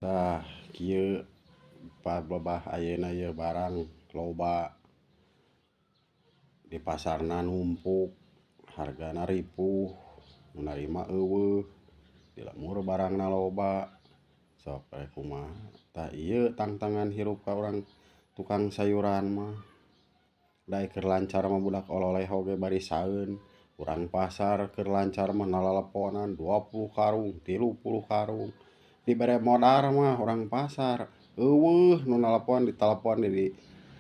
Tah kieu palebah ayeuna ieu barang loba di pasarna numpuk hargana ripuh nu narima eueuh di lembur barangna loba sok we kumaha tah ieu tangtangan hirup ka urang tukang sayuran mah da keur lancar mah budak ololeh oge bari saeun urang pasar keur lancar mah nalaleponan 20 karung 30 karung dibere modar mah urang pasar eueuh nu nalepon ditelepon di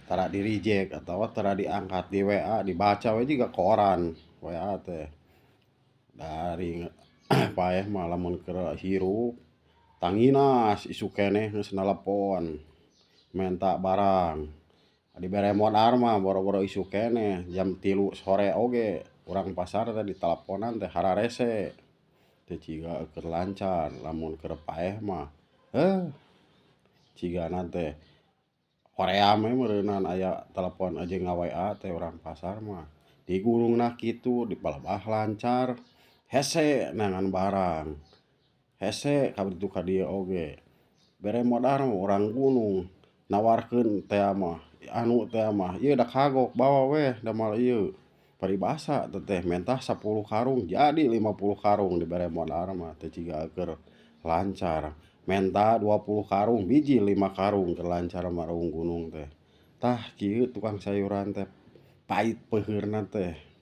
tara di reject atawa tara diangkat di WA dibaca we jiga koran WA teh dari paeh mah lamun keur hirup tanginas isuk keneh geus nalepon menta barang dibere modar mah boro-boro isuk keneh jam 3 sore oge urang pasar teh diteleponan teh hararese teh ciga keur lancar lamun keur paeh mah heuh cigana teh hoream we meureunan aya telepon jeung nga-WA teh urang pasar mah di gunungna kitu di palebah lancar hese neangan barang hese ka ditu ka dieu oge bere modar mah urang gunung nawarkeun tea mah anu tea mah ieu da kagok bawa weh damal ieu paribasa teh mentah 10 karung jadi 50 karung dibere modar mah teh ciga keur lancar menta 20 karung biji 5 karung keur lancar mah raung gunung teh tah kieu tukang sayuran teh pait peuheurna teh.